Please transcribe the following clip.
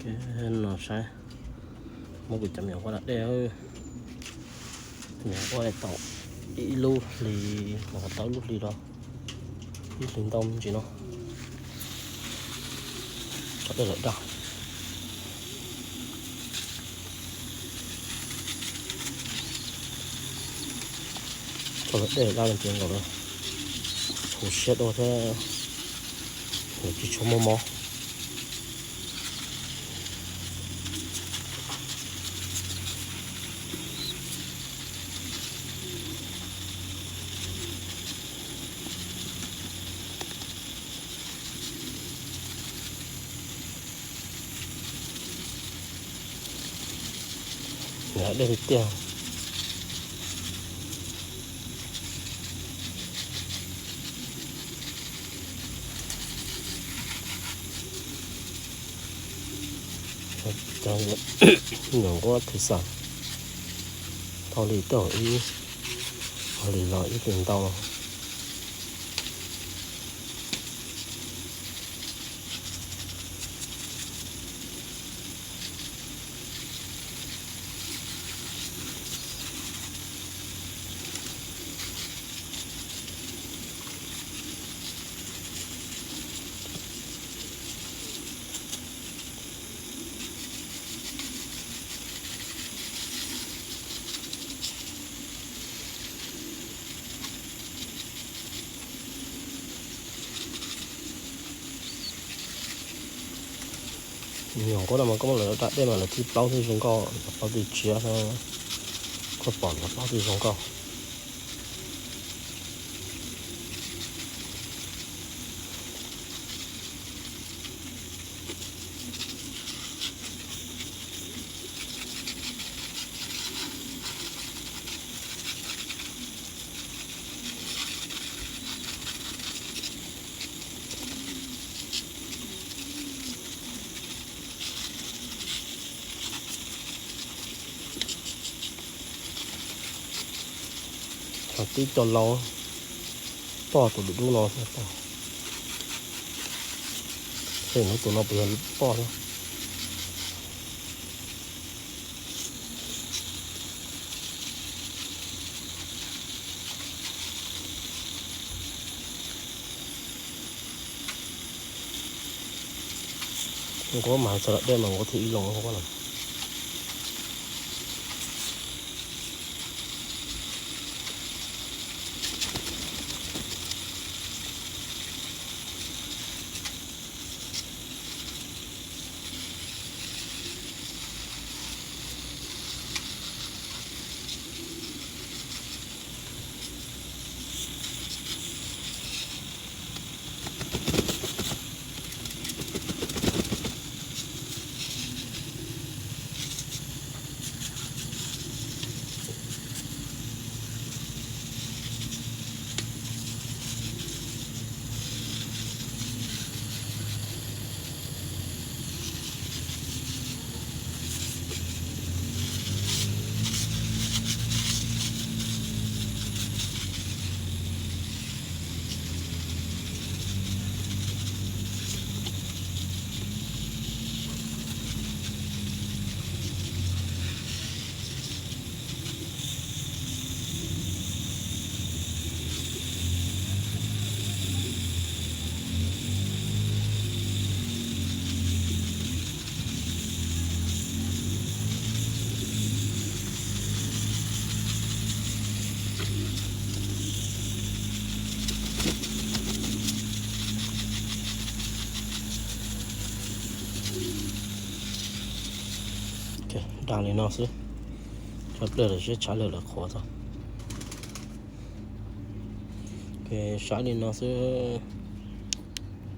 Ok, no saib, muab kuv cov me nyuam nquab da dej, me nyuam nquab tau ib lub hli, los tau ib lub hli los, ib hlis ntau me ntsis no, tso dej lawm da. Tso lawm dej lawm da, ces nkaus lawm, txhua siab dua thiab, nws tsis tshua muaj mob. Nws dej tiag tiag. Cov me nyuam nquab thwv xam, tau li twb ib, hli los ib hlis ntau. Me nyuam nquab no mas koj muab lawv da dej mas lawv thib plaub thiaj zoo nkauj, lawv plaub thiaj tsiab, koj pom lawv plaub thiaj zoo nkauj. Tib co laus poj tus dub dub no, poj, tus no puas yog poj thiab. Nquab mas hais txog da dej mas nquab thwv ib loo nquab no. Da li no xwb, tso pliag lawm seb tshav lwg lawm qhuav tau. Saib li no xwb.